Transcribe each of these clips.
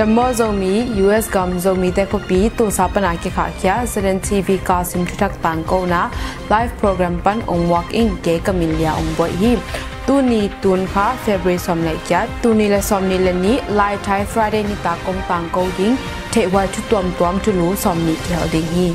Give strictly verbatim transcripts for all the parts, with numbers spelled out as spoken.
Dam maw Zomi, U S gam Zomite khuapi Tulsa pana kikhahkhia Z N T V Kasim thuthak tangkona live program pan ong muak ing. Kei ka min Lia ong buaih hi. Tuni tun kha February sawm le giat, tul nih le sawm nih le nih, Lai Thai Friday nitak kong tangko ding theihhuai thu tuamtuam thulu sawm nih kihel ding hi.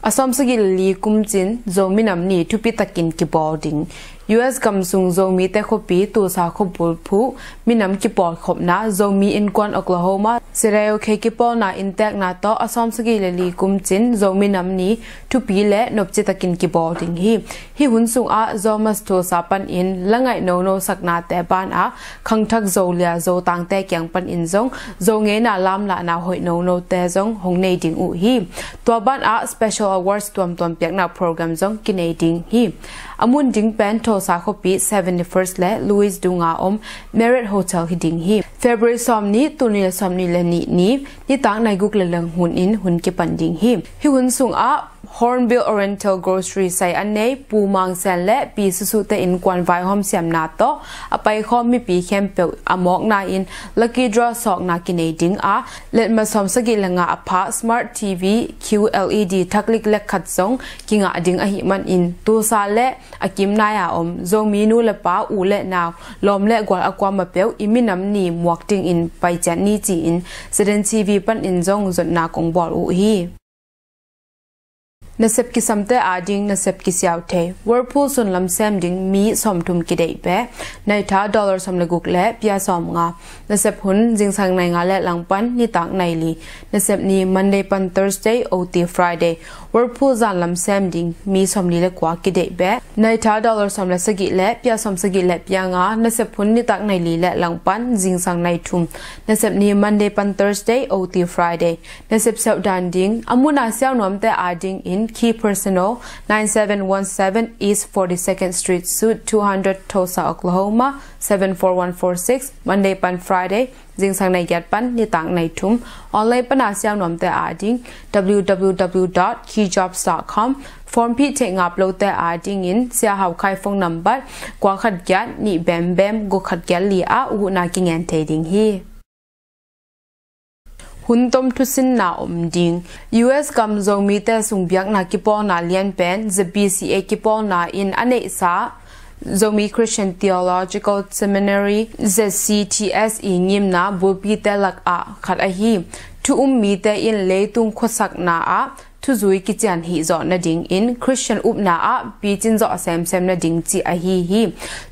A sawm sagih le li kum cin Zomi Nam Ni thupi takin kibawl ding. U S gam sung Zomite khuapi Tulsa khuabulphuh minam kipawlkhopna, Zomi Innkuan Oklahoma Sirayo Khe kipawlna inntekna tawh a sawm sagih le li kum cin Zomi Nam Ni thupi le nopci takin kibawl ding hi. Hih hun sungah Zomus Tulsa panin la ngaih nono saknate banah khangthak Zolia Zotangte kiang panin zong Zo ngeina lamlahna hoih nonote zong hong nei ding uh hi. Tua banah special awards tuamtuam piakna program zong kinei ding hi. A mun ding pen Tulsa khuapi seventy-first le Louis dunga om Marriott Hotel hi ding hi. February sawm nih, tul nih le sawm nih le nih ni, nitak nai guk le leng hun in hun kipan ding hi. Hih hun sungah Hornbill Oriental Grocery sai a nei Pu Mang Sen le Pi Susu te innkuan vaihawm siamna tawh a paikhawm mipi khempeuh a mawkna in lucky draw sawkna kinei ding a, letmat sawm sagih le nga a pha smart T V Q L E D thaklik le khat zong kingah ding ahih manin Tulsa le a kimnai a om Zomi nu le pa, u le nau, lawm le gual a kuama peuh i minam ni muak dingin paiciat ni ci-in Z N T V panin zong zotna kong bawl uh hi. Nasep kisamte ading nasep kisiau thei. Whirlpool sunlam sem ding mi sawmthum kideih beh. Naitha dollar sawm le guk le pia sawm nga. Nasep hun zingsang nai nga le langpan nitak nai li. Nasep ni Monday pan Thursday, O T Friday. Whirlpool zanlam sem ding mi sawm li le kua kideih beh. Naitha dollar sawm le sagih le pia sawm sagih le pia nga. Nasep hun nitak nai li le langpan zingsang nai thum. Nasep ni Monday pan Thursday, O T Friday. Nasep seuh dan ding, a muna siau nuamte adingin key personnel, nine seven one seven East forty-second Street, Suite two hundred, Tulsa, Oklahoma seven four one four six, Monday pan Friday, zingsang nai giat pan nitak nai thum. Online pana siau nuamte ading, W W W dot key jobs dot com. Form phih theih ngap lote adingin Sia Hau Khai phone number kua khat giat nih bem bem guk khat giat li ah uhna kingen thei ding hi. Hun tom thusinna om ding. U S gam Zomite sung biakna kipawlna lian pen Z B C A kipawlna in a neihsa Zomi Christian Theological Seminary, Z C T S i ngimna bulpite lakah khat ahi. Thu um mite in leitung khuasakna ah thuzui kician hih zawh nadingin Christian upna ah picin zawh semsem nading cih ahi hi.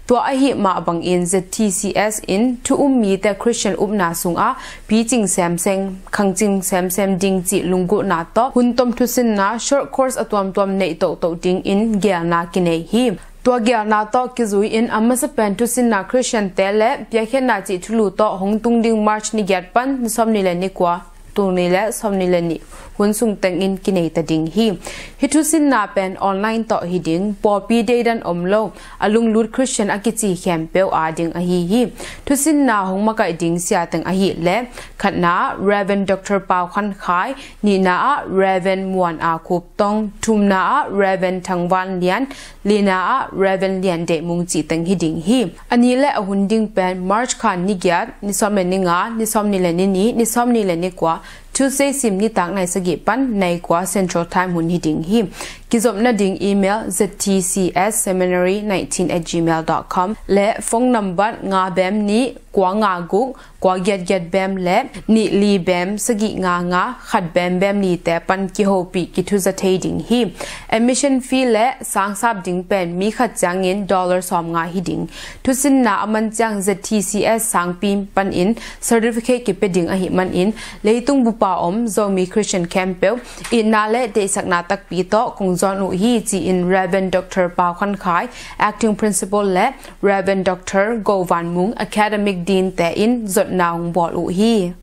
Tua ahih mah bangin Z T C S in thu um mite Christian upna sungah picing semsem, khangcing semsem ding cih lunggulhna tawh hun tom thusinna short course a tuamtuam neih tohtoh dingin gelna kinei hi. Tua gelna tawh kizui in a masa pen thusinna Christian te le piakkhiatna cih thulu tawh hong tung ding March ni giat pan ni sawm ni le ni kua, tul ni le sawm ni le nih hun sung tengin kinei ta ding hi. Hih thusinna pen online tawh hi ding, pawlpi deidan om lo, a lunglut Christian a kici khempeuh a ding ahi hi. Thusinna hong makaih ding sia teng ahih le, khatna Reverend Doctor Pau Khan Khai, nihna ah Reverend Muan A Khup Tong, thumna ah Reverend Thang Van Lian, lina ah Reverend Lian Deih Mung cih teng hi ding hi. A ni le a hun ding pen March kha ni giat, ni sawm le ni nga, ni sawm ni le ni nih, ni sawm ni le ni kua, Tuesday sim nitak nai sagih pan nai kua Central Time hun hi ding hi. Kizopna ding email Z T C S seminary nineteen at gmail dot com le phone number nga bem nih kua nga guk kua giat giat bem le nih li bem sagih nga nga khat bem bem li te pan kihopih kithuza thei ding hi. Admission fee le sangsap ding pen mi khat ciangin dollar sawm nga hi ding. Thusinna a man ciang Z T C S sangpi panin certificate kipia ding ahih manin leitung bupa om Zomi Christian khempeuh itna le deihsakna takpi tawh kong zawn uh hi ci-in Reverend Doctor Pau Khan Khai, Acting Principal le Reverend Doctor Go Van Mung, Academic Dean te in zotna hong bawl uh hi.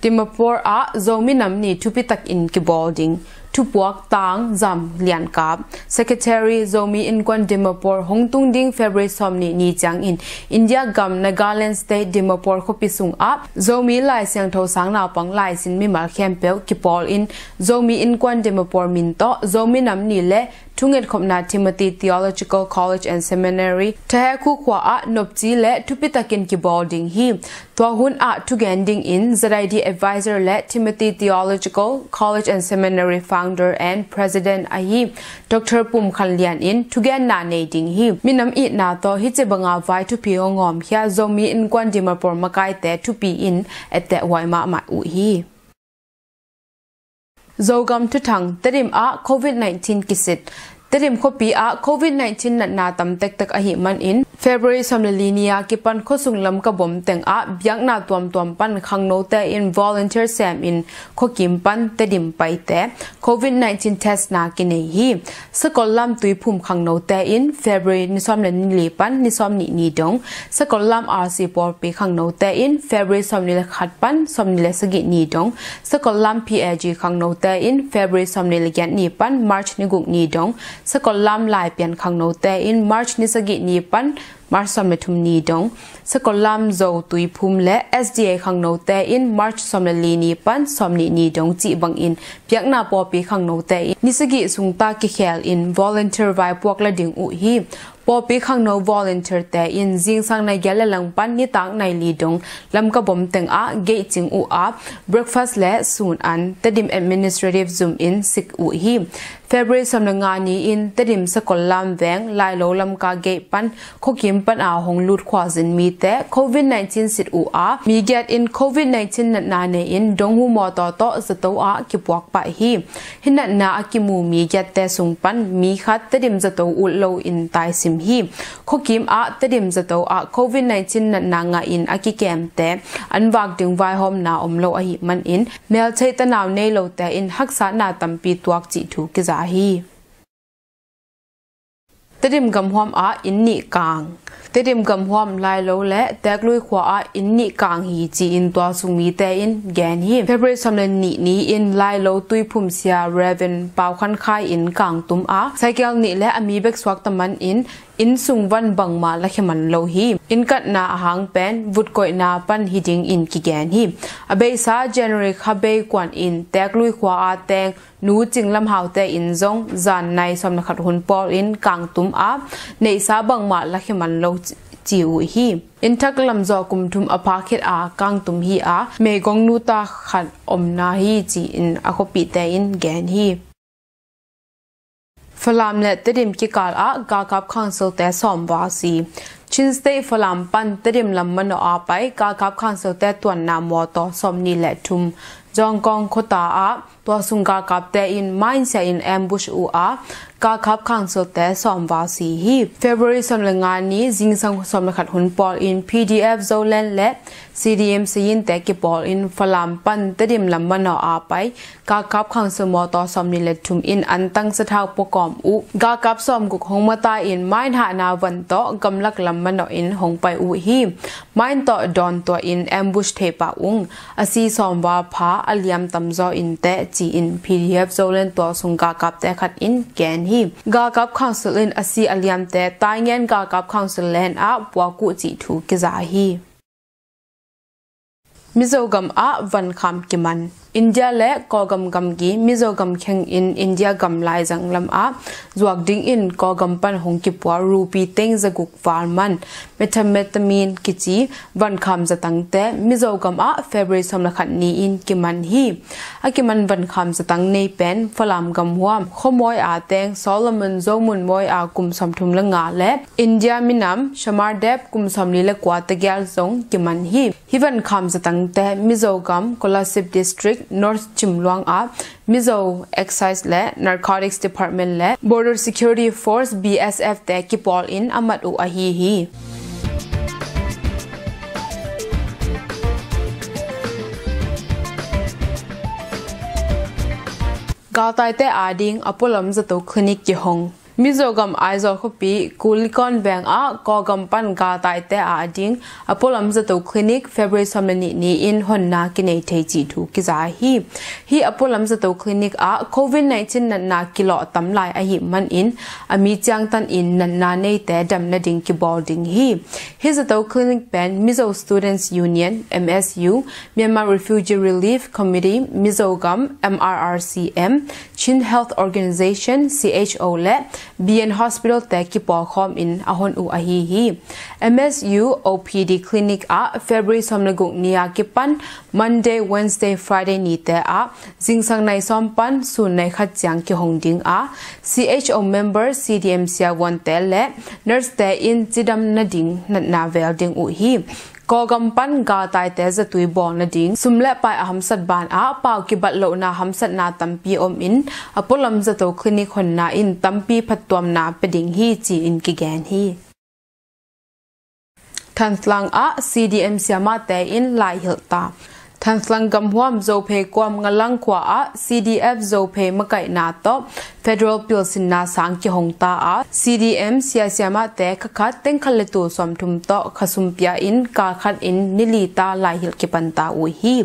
Dimapur ah Zomi Nam Ni thupi takin kibawl ding. Thupuak tang Zam Lian Kap, Secretary, Zomi Innkuan Dimapur, hong tung ding February sawmnih ni ciangin India gam Nagaland State Dimapur khuapi sungah Zomi Lai Siangtho sang naupang laisin mimal khempeuh kipawl in Zomi Innkuan Dimapur min tawh Zomi Nam Ni le thungetkhopna Timothy Theological College and Seminary, Thahekhu khua ah nopci le thupitakin kibawl ding hi. Tua hun ah thugen dingin Z I D Advisor le Timothy Theological College and Seminary Founder and President ahi Doctor Pum Khan Lian in thugenna nei ding hi. Minam itna tawh hih ci banga vai thupi hong hawmkhia Zomi Innkuan Dimapur makaite thupi in etteh huai mahmah uh hi. Zogam thuthang, Tedim ah Covid nineteen kisit. Tedim khuapi ah Covid nineteen natna tam tektek ahih manin February sawm le li ni a kipan khuasung Lamka bom tengah biakna tuamtuam pan khangnote in volunteer semin khuakim pan Tedim paite Covid nineteen test na kinei hi. Sakollam Tuiphum khangnote in February ni sawm le li pan ni sawmnih ni dong, Sakollam R C pawlpi khangnote in February sawmnih le khat pan sawmnih le sagih ni dong, Sakollam P A G khangnote in February sawmnih le giat ni pan March ni guk ni dong, Sakollam Laipian khangnote in March ni sagih ni pan March sawm le thum ni dong, Sakollam Zo Tuiphum le S D A khangnote in March sawm le li ni pan sawmnih ni dong cih bangin biakna pawlpi khangnote in ni sagih sungta kikhel in volunteer vaipuak la ding uh hi. Pawlpi khangno volunteer te in zingsang nai giat le lang pan nitak nai li dong Lamka bom tengah gate cing uh a, breakfast le sun an Tedim administrative zum in sik uh hi. February sawm le nga ni in Tedim Sakollam veng Lailo Lamka gate pan khuakim pana hong lut khuazin mite Covid nineteen sit uh a, mi giat in Covid nineteen natna nei in donghu mawtaw tawh zato ah kipuak pah hi. Hih natna a kimu mi giatte sung pan mi khat Tedim zato ut lo in taisim hi. Khuakim ah Tedim zato ah Covid nineteen natna ngah in a kikemte an vak ding vaihawmna om lo ahih manin meltheih tanau nei lote in haksatna tampi tuak cih thu kiza hi. Tedim gamhuam ah inn nih kang. Tedim gamhuam Lailo le Teklui khua ah inn nih kang hi ci-in tua sung mite in gen hi. February sawm le nih ni in Lailo Tuiphum sia Reverend Pau Khan Khai in kang tum a, cycle nih le a mi bek suak taman in inn sung van bangmah lakhia man lo hi. Inn katna ahang pen vutkoihna pan hi ding in kigen hi. A beisa January kha bei kuan in Teklui khua a teng Nu Cing Lam Haute in zong zan nai sawm le khat hun pawl in kang tum a, neihsa bangmah lakhia man lo ci uh hi. Inn thak lamzaw kum thum a phak khit a kang tum hi a, meigong nu ta khat omna hi ci-in a khuapihte in gen hi. Falam le Tedim kikal ah galkap council te sawm val si. Chin State Falam pan Tedim lam manawh a pai galkap council te tuanna mawtaw sawmnih le thum Zongkong khuata ah tua sung galkapte in mine sia in ambush uh a, galkap council te sawm val si hi. February sawm le nga ni zingsang sawm le khat hun pawl in P D F Zoland le C D M Sayin te kipawl in Falam pan Tedim lam manawh a pai galkap council mawtaw sawmnih le thum in antang sathau puakawm uh. Galkap sawmguk hong mata in mine hahna van tawh gamlak lam manawh in hong pai uh hi. Mine tawh dawn tuah in ambush thei pah ung. A si sawm val pha, a liam tamzaw in teh ci-in P D F Zoland tualsung galkapte khat in gen hi. Galkap council in a si a liamte Taingen galkap council land ah puak uh cih thu kiza hi. Mizo gam ah vankham kiman. India le Kawlgam gamgi Mizo gam kheng in India gam laizang lam ah zuak dingin Kawlgam pan hong kipual rupee teng zaguk val man methamphetamine kici vankham zatangte Mizo gam ah February sawm le khat ni in kiman hi. A kiman vankham zatang nei pen Falam gamhuam khuamawi a teng Solomon Zomun mawi a kum sawmthum le nga le India minam Shamardev kum sawmli le kua tagial zong kiman hi. Hih vankham zatangte Mizo gam Kolasib District North Chimluang ah Mizo Excise le Narcotics Department le Border Security Force, B S F te kipawl in a mat uh ahi hi. Galtaite ading a pualam zato clinic kihong. Mizogam Aizawl khuapi Kulikawn veng ah Kawlgam pan galtaite a ding a pualam zato clinic February sawm le nih ni-in honna kinei thei cih thu kiza hi. Hih a pualam zato clinic ah covid nineteen natna kilawh tam lai ahih manin a mi ciangtan in natna neite dam nading kibawl ding hi. Hih zato clinic pen Mizo Students Union, M S U, Myanmar Refugee Relief Committee, Mizogam, M R R C M, Chin Health Organization, C H O, le B N Hospital te kipawlkhawm in a hon uh ahi hi. M S U O P D clinic ah February sawm le guk ni a kipan Monday, Wednesday, Friday nite ah zingsang nai sawm pan sun nai khat ciang kihong ding a, C H O member, C D M siavuante le nurse te in cidam nading natna vel ding uh hi. Kawlgam pan galtaite zatui bawl nading sum le pai a hamsat ban ah pau kibat lohna hamsatna tampi om in a pualam zato clinic honna in tampi phattuamna pe ding hi ci-in kigen hi. Thantlang ah C D M siamahte in laihilh ta. Thantlang gamhuam Zophei kuam Ngalang khua ah C D F Zophei makaihna tawh federal pilsinna sang kihong ta a, C D M sia siamahte kha khat teng khat le tul sawmthum tawh khasum pia in kal khat in ni li ta laihilh kipan ta uh hi.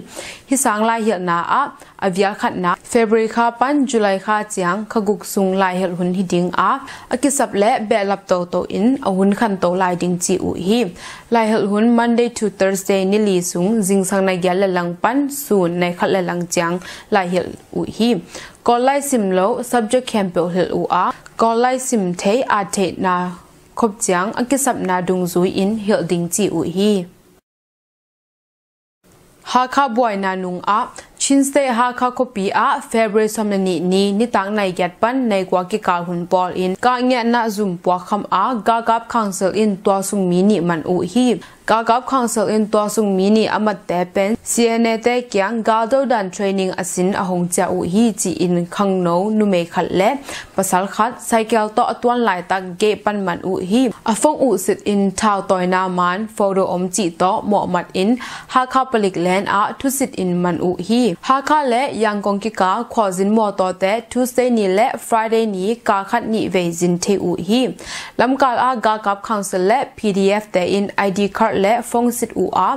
Hih sang laihilhna ah a vial khatna February kha pan July kha ciang kha guk sung laihilh hun hi ding a, a kisap le behlap toto in a hun khanto lai ding ci uh hi. Laihilh hun Monday to Thursday ni li sung zingsang nai giat le lang pan sun nai khat le lang ciang laihilh uh hi. Kawl lai sim lo subject khempeuh hilh uh a, Kawl lai sim thei a theihna khop ciang a kisapna dungzui in hilh ding ci uh hi. Hakha buaina nung ah Chin State Hakha khuapi ah February sawm le nih ni nitak nai giat pan nai kua kikal hun pawl in kah ngiahna zum puak kham a galkap council in tualsung mi nih man uh hi. Galkap council in tualsung mi nih a matte pen C N A te kiang galdo dan training a sin a hong cia uh hi ci-in khangno numei khat le pasal khat cycle tawh a tuan laitak gate pan man uh hi. A phone uh sit in thautawina man photo om cih tawh mawhmat in Hakha palik len ah thusit in man uh hi. Hakha le Yangon kikal khualzin mawtawte Tuesday ni le Friday ni kal khat nih vei zin thei uh hi. Lamkal ah galkap council le P D F te in I D card le phone sit uh a,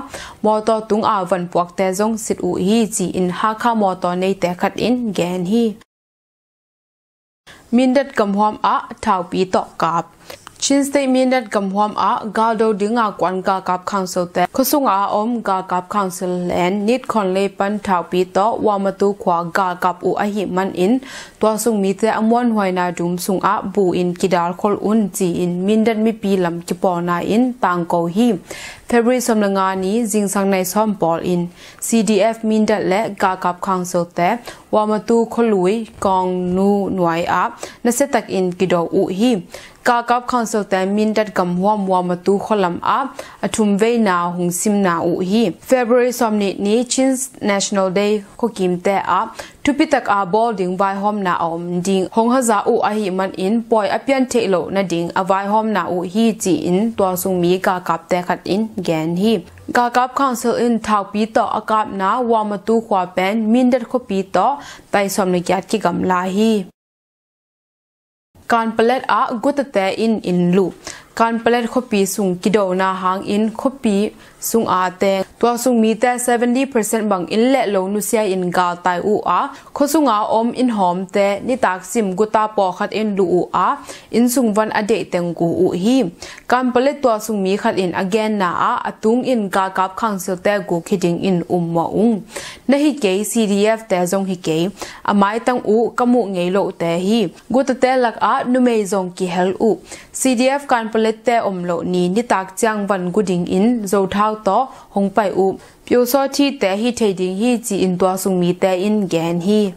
mawtaw tung a van puakte zong sit uh hi ci-in Hakha mawtaw neite khat in gen hi. Mindat gamhuam ah thaupi tawh kap. Chin State Mindat gamhuam ah galdo dinga kuan galkap council te khuasunga a om galkap council len nit khonlei pan thaupi tawh Wamatu khua galkap uh ahih manin tualsung mite a muanhuaina dum sungah bu in kidal khol un ci-in Mindat mipi lam kipawlna in tangko hi. February sawm le nga ni zingsang nai sawm pawl in C D F Mindat le galkap council te Wamatu khualui Kawngnu nuai ah nasiatakin kido uh hi. Galkap council te Mindat gamhuam Wamatu khualam ah a thum veina hong simna uh hi. February sawm nih ni Chin National Day khuakimte ah thupitak a bawl ding vaihawmna a om ding hong haza uh ahih manin pawi a pian theih loh nading a vaihawmna uh hi ci-in tualsung mi galkapte khat in gen hi. Galkap council in thaupi tawh a kapna Wamatu khua pen Mindat khuapi tawh tai sawm le giat kigamla hi. Kanpalet ah gutate in inn luh. Kanpalet khuapi sung kidona hangin khuapi sung a teng tualsung mite seventy percent bang inn le lo nusia in galtai uh a, khuasunga om inn hawmte nitak sim guta pawlkhat in luh uh a, inn sung van a deih teng gu uh hi. Kanpalet tualsung mi khat in a genna ah a tung in galkap council te guk hi ding in um mawh ung. Na hi kei C D F te zong hi kei. A maitang uh ka muh ngei lohte hi. Gutate lakah numei zong kihel uh. C D F Kanpalet te om loh ni nitak ciang van gu ding in Zothau tawh hong pai uh. Pyusawthi te hi thei ding hi ci-in tualsung mite in gen hi.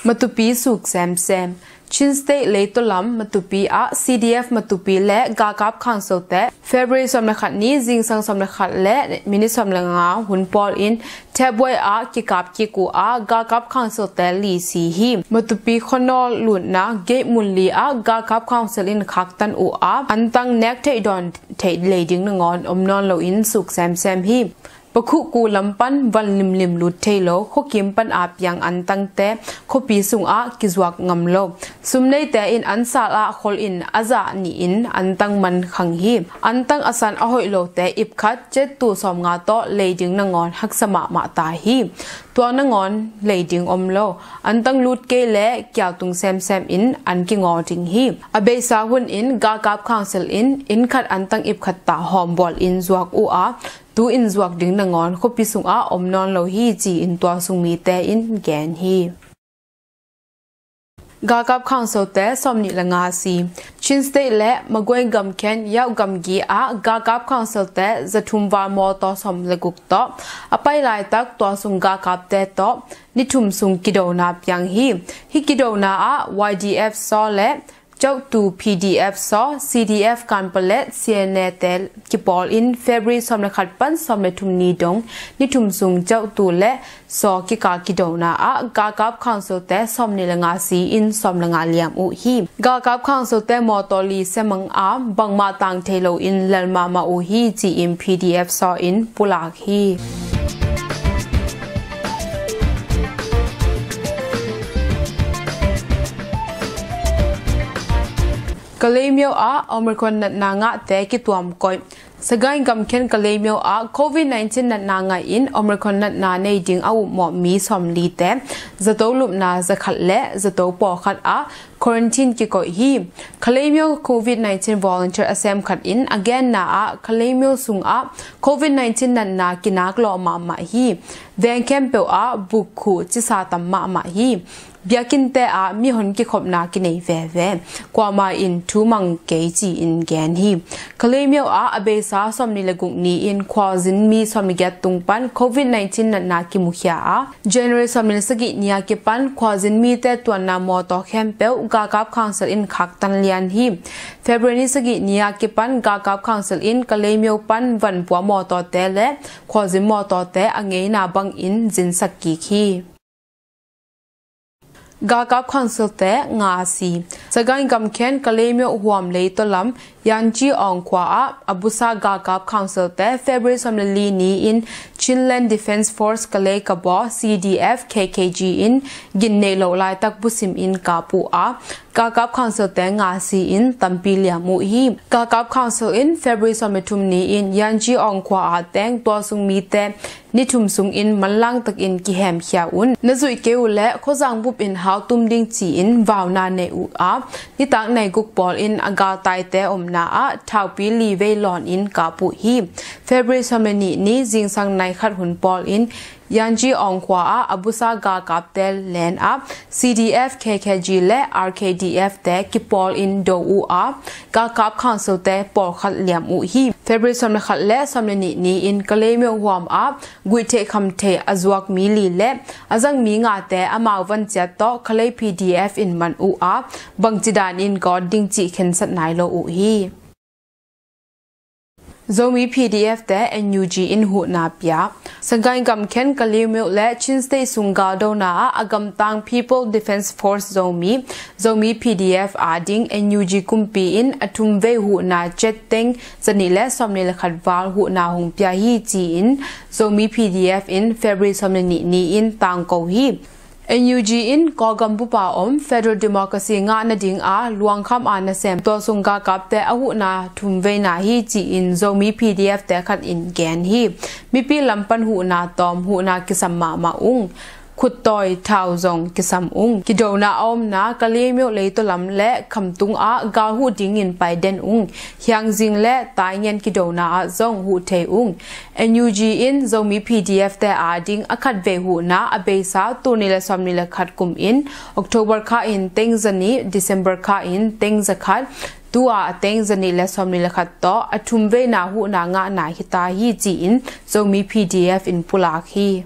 Matupi suk semsem. Chin State leitolam Matupi ah C D F Matupi le galkap council te February sawm le khat ni zingsang sawm le khat le minit sawm le nga hun pawl in Thepbuai ah kikap kik uh a galkap council te li si hi. Matupi khuanawl lutna gate mun li ah galkap council in khaktan uh a antang nek theih dawn theih lei ding nangawn om nawn loin suk semsem hi. Pakhuku lam pan van limlim lut thei lo khuakim pan a piang antangte khuapi sungah kizuak ngam lo. Sumneite in an sal ah khol in a zah nih in antang man khang hi. Antang a san a hoih lote ipkhat jet tu sawmnga tawh lei ding nangawn haksa mahmah ta hi. Tua nangawn lei ding om lo. Antang lut kei le kiautung semsem in an kingaw ding hi. A beisa hun in Galkap Council in inn khat antang ipkhat ta hawmbawl in zuak uh a, tu in zuak ding nangawn khuapi sungah om nawn lo hi ci-in tua sung mite in gen hi. Galkap Council te sawmnih le nga si. Chin State le Magway gamkhen Yauk gamgi ah Galkap Council te zathum val mawtaw sawm le guk tawh a pai laitak tua sung galkapte tawh ni thum sung kidona piang hi. Hih kidona ah Y D F saw le Cautu P D F saw, C D F Kanpalet, C N A te kipawl in February sawm le khat pan sawm le thum ni dong ni thum sung Cautu le saw kikal kidona ah Galkap Council te sawmnih le nga si in sawm le nga liam uh hi. Galkap Council te mawtaw li semang a bangmah tang thei lo in lel mahmah uh hi ci-in P D F saw in pulak hi. Kalaymyo ah Omicron natna ngahte kituam koih. Sagaing gamkhen Kalaymyo ah Covid nineteen natna ngah in Omicron natna nei ding a upmawh mi sawmlite zato lupna zakhat le zato pawlkhat ah quarantine kikoih hi. Kalaymyo Covid nineteen volunteer a sem khat in a genna ah Kalaymyo sungah Covid nineteen natna kinak lawh mahmah hi. Veng khempeuh ah buk khuh cisa tam mahmah hi. Biakinnte ah mihon kikhopna kinei veve. Kuamah in thu mang kei ci-in gen hi. Kalaymyo ah a beisa sawmnih le guk ni in khualzin mi sawmnih giat tung pan Covid nineteen natna kimukhia a, January sawmnih le sagih ni a kipan khualzin mite tuanna mawtaw khempeuh Galkap Council in khaktan lian hi. February ni sagih ni a kipan Galkap Council in Kalaymyo pan vanpua mawtawte le khualzin mawtawte a ngeina bangin zinsak kik hi. Galkap Council te nga a si. Sagaing gamkhen Kalaymyo huam leitaw lam Yanji Awng khua ah a busa Galkap Council te February sawm le li ni in Chinland Defence Force Kalay Kabaw, C D F K K G in gin neih loh laitak busim in kap uh a, Galkap Council te nga a si in tampi liam uh hi. Galkap Council in February sawm le thum ni in Yanji Awng khua ah teng tua sung mite ni thum sungin manlang takin kihemkhia un. Na zuih kei uh leh khuazang bup in hau tum ding ci-in vauna nei uh a, nitak nei guk pawl in a galtaite omna ah thaupi li vei lawn in kap uh hi. February sawm le nih ni zingsang nai khat hun pawl in Yanji Awng khua ah a busa galkapte len ah C D F K K G le R K D F te kipawl in do uh a, Galkap Council te pawlkhat liam uh hi. February sawm le khat le sawm le nih ni in Kalaymyo huam ah guihtheih khamtheih a zuak mi li le a zang mi ngate amau vanciat tawh Kalay P D F in man uh a, bangci dan in gawt ding cih khensat nai lo uh hi. Zomi P D F te N U G in huhna pia. Sagaing gamkhen Kalaymyo le Chin State sung galdona ah a gamtang People Defence Force Zomi, Zomi P D F ading N U G kumpi in a thum vei huhna jet teng zanih le sawmnih le khat val huhna hong pia hi ci-in Zomi P D F in February sawm le nih ni in tangko hi. N U G in Kawlgam bupa om federal democracy ngah nading a luangkham a nasem tualsung galkapte a huhna thum veina hi ci-in Zomi P D F te khat in gen hi. Mipi lam pan huhna tawm, huhna kisam mahmah ung. Khuttawi thau zong kisam ung. Kidona a omna Kalaymyo leitaw lam le khamtung ah gal huh dingin pai den ung. Hiangzing le Taingen kidona ah zong huh thei ung. N U G in Zomi P D F te ading a khat vei huhna a beisa tul nih le sawmnih le khat kum in October kha in teng zanih, December kha in teng zakhat, tua a teng zanih le sawmnih le khat tawh a thum veina huhna ngahna hita hi ci-in Zomi P D F in pulak hi.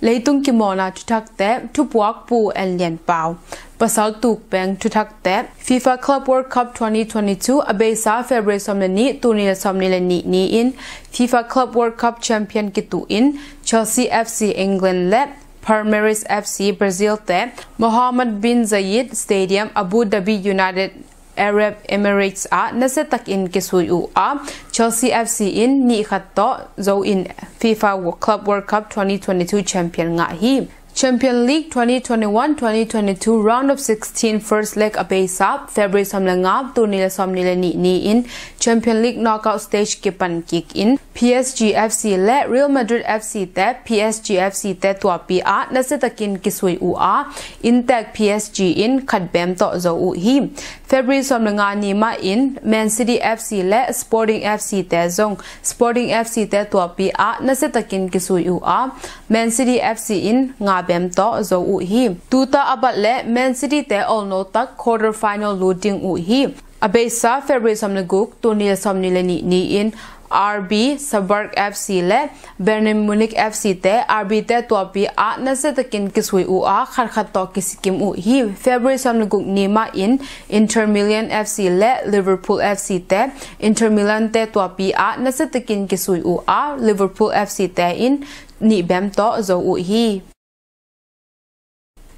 Leitung kimawlna thuthakte, thupuak Pu En Lian Pau. Pasal tukpeng thuthakte, FIFA Club World Cup twenty twenty-two a beisa February sawm le nih, tul nih le sawmnih le nih ni in FIFA Club World Cup champion kituh in Chelsea F C England le Palmeiras F C Brazil te Mohammed bin Zayed Stadium, Abu Dhabi United Arab Emirates ah nasiatakin kisui uh a, Chelsea F C in nih khat tawh zo in FIFA Club World Cup twenty twenty-two champion ngah hi. Champion League twenty twenty-one twenty twenty-two round of sixteen first leg a beisa February sawm le nga, tul nih le sawm nih le nih ni-in Champion League knockout stage kipan kik in P S G F C le Real Madrid F C te P S G F C te tuapi ah nasiatakin kisui uh a, inntek P S G in khat bem tawh zo uh hi. February sawm le nga ni mah in Man City F C le Sporting F C te zong Sporting F C te tuapi ah nasiatakin kisui uh a, Man City F C in nga bem tawh zo uh hi. Tuta a bat le Man City te awlno tak quarter final lut ding uh hi. A beisa February sawm le guk, tul nih le sawm nih le nih ni-in R B Salzburg F C le Bayern Munich F C te R B te tuapi ah nasiatakin kisui uh a, khat khat tawh kisikim uh hi. February sawm le guk ni mah in Inter Milan F C le Liverpool F C te Inter Milan te tuapi ah nasiatakin kisui uh a, Liverpool F C te in nih bem tawh zo uh hi.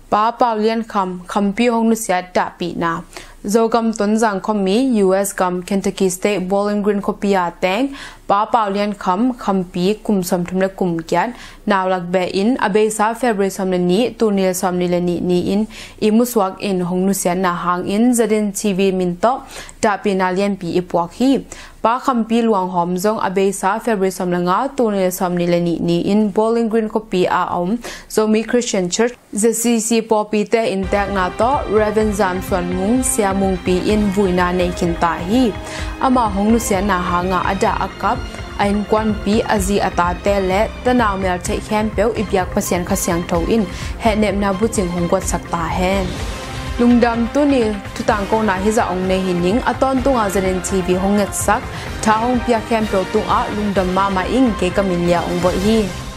Pa Pau Lian Kham khampi hong nusiat dahpihna. Zogam Tonzang khuami U S gam Kentucky State Bowling Green khuapi a teng Pa Pau Lian Kham khampi kum sawmthum le kum giat, nau lak beh in a beisa February sawm le nih, tul nih le sawm nih le nih ni-in ihmu suak in hong nusiatna hangin Z N T V min tawh dahpihna lianpi i puak hi. Pa Khampi Luang Hawm zong a beisa February sawm le nga, tul nih le sawm nih le nih ni-in Bowling Green khuapi a om Zomi Christian Church Z C C pawlpite inntekna tawh Rev. Zam Suan Mung, Sia Mungpi in vuina nei khinta hi. Amah hong nusiatna hanga a dah a kap a innkuanpi, a zi a tate le tanau meltheih khempeuh i biak Pasian Kha Siangtho in hehnepna bucing hong guatsak ta hen. Lungdam. Tuni thutangkona hizah hong nei hi ning. A tawntunga Z N T V hong ngetsak tha hong piak khempeuh tungah lungdam mahmah ing. Kei ka min Lia Ong Boih hi.